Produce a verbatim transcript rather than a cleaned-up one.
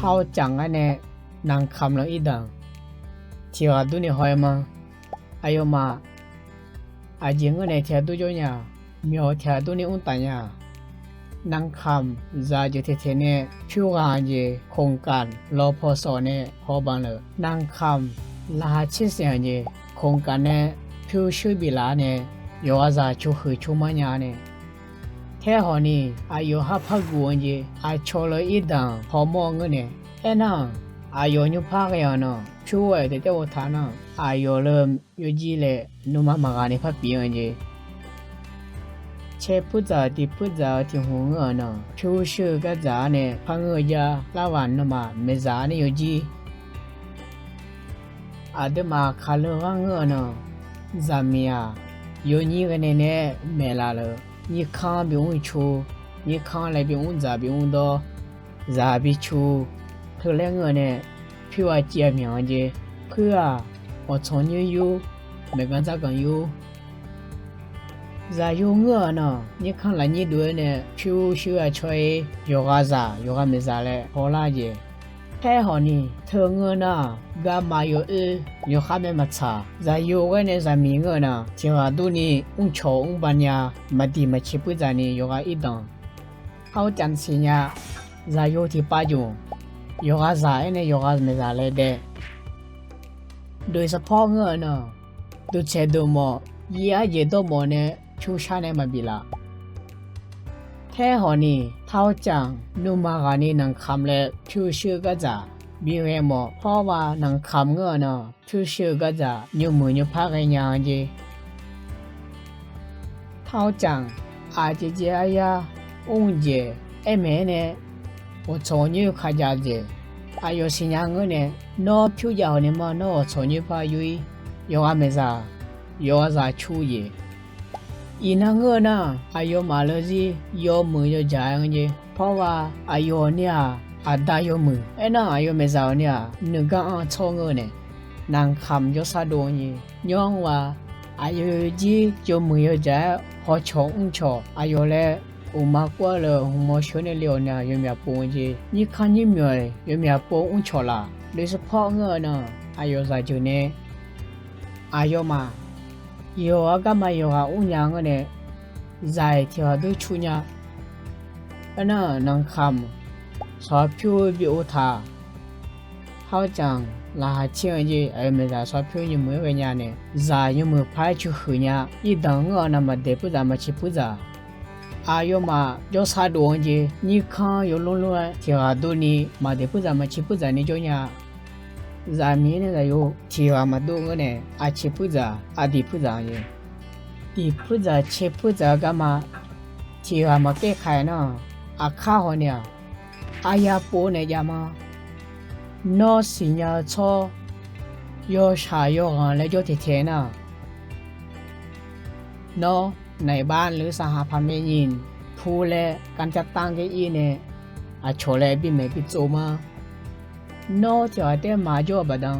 Par-awr caf ngar nae, nanqkamq lawr irdanq tiq ghaq durni haw-aer ma. Aqyawfmaf aqjeq ngeur nae tiq ghaq dur jawr nya-aq, myawq tiq ghaq durni mr taf nya-aq, nanqkamq zaq jeuq taeq taeq nae pyur ghaq-eu jeq โครงการ lawpaw sawf nae haw banq lef, nanqkamq laqkhaq tser saef-eu jeq โครงการ nae pyurshuir biflaf-awr nae, yawqghaqzaq coqhuiq coqma nya nae, taer hawq ni aqyawf har par guv-eu jeq aqcawq lawr irdanq hawmawr ngeur nae, aernar-aq, aqyawf nymrpar ghae-awq nan pyur-aer taef taer ghov taq nar, aqyawf lawr yawjir laer nuima maqghaq ni par pyeuf-eu jeq. Caer puirdzaq tiq puirdzaq-eu tiq hmq ngeur-awq nan pyurshuir-eu gardzaq-awr nae par ngeur-eu jar larghaq nawmaf maeqzaq-awr nae yawjir. Aqduimaf kaqleu ghanr ngeur-awq nan, zaqmiq-aq, yawnyir ghae nae nae maeqlaf lef, nyirkanr bimr cu, nyirkanr laer bimr dzaq bimr dawr, zaq bicu, teu laer ngeur-awq nae, pyur-aq civ-aq myaq-eu jeq, puir-aq, awqtsanq nyoer yur, maeqganq dzarganq yur. Zaqyo ngeur-awq nan, nyirkanr lafnyir dov-aer nae pyurshuir-aq cawr-ir, yawqghaqzaq yawqghaq maeqzaq laer hawlar jeq. Taer hawq ni teu ngeur nar-aq, garma yawoer yawqkhar mae maqtsaq. Zaqyo ghae nae zaqmiq ngeur-awq nan, tiq ghaq durni mrcawq mrbav nya, maqdiq maqciq puirdzaq ni yawqghaq irdanq. Par-awr caf siqnya, zaqyo tiqpav jmq, yawqghaqzaq aernae yawqghaq maeqzaq laer dae. Doeq sarpawr ngeur-awq nan, duqtsaeq duqmawf, yir arjeq dawrmawf nae pyur shar nae maqbif laf. Taer hawq ni, par-awr caf, nuima ghaq ni nanqkamq laer pyurshuir-eu gardzaq bighae mawf. Pawrva nanqkamq ngeur-awq nan, pyurshuir-eu gardzaq nymrmuiq nymrpar ghaenya-eu jeq. Par-awr caf, aqjeq jeq aryar mr jeq, aer maeq-aer nae, awqtsanq nyoer kaqjav jeq, aqyawf siqnya ngeur nae, nawr pyur jav-awq ni ma, nawr awqtsanq nyoer par yur-ir, yawqghaq maeqzaq, yawqghaqzaq cu jeq. Iqnan ngeur-eu nar, aqyawfmaf lawr zir yawmuiq yawjaq-aer-anr jeq. Pawrva aqyawf ni-aq, aqda yawmuiq, aernar aqyawf maeqzaq-awq ni-aq, nuigar-anr tsawr ngeur nae, nanqkamq jawrsar dov-anr jeq. Nymr-anr va, aqyawf jir yawmuiq yawjaq-aer hawcawq mrcawq aqyawf laer uqma kov-ar lef hmq mawr sheuq nae le-awq ni-aq, yawmyaq pov-anr jeq. Nyirkanr nyirmyawq-aer yawmyaq pov mrcawq laf. Doeq sarpawr ngeur-eu nan, aqyawf zaq jeuq nae aqyawfmaf yawqghaq garma yawqghaq mrnya ngeur nae, zaq-iq tiq ghaq dur cu nya. Aernar-aq, nanqkamq sawqha pyur bi ov taq. Par-awr caf, laqkhaq caer-anr jeq, aqyawf maeqzaq sawqha pyur nymrmuiq-aer ghaenya nae, zaq nymrmuiq par-aer cuiv huiq nya. Irdanq ngeur-awq nan, maqdaeq puirdzaq maqciq puirdzaq. Aqyawfmaf jawrsar dov-anr jeq, nyirkanr yawlmr lmr-aer tiq ghaq durni maqdaeq puirdzaq maqciq puirdzaq ni jawr nya. Zaqmiq-aer nae zaqyo tiq ghaq maqdur ngeur nae, aqciq puirdzaq aqdiq puirdzaq-anr jeq. Diq puirdzaq ciq puirdzaq-eu garma tiq ghaq maqkaer kaq-aer nar, aqkar haw ni-aq, aryar pov nae jav ma. Nawr siqnya-eu tsawr, yawshaq yawghanq laer jawr taeq taeq nar, nawr naqbar luf saqhaq paq maernyi pu laer garjanr tanr ghae ir nae, aqcawq laer bimaeq bitsov ma. Nawr tiq ghaq taef maqjawr-eu baqda,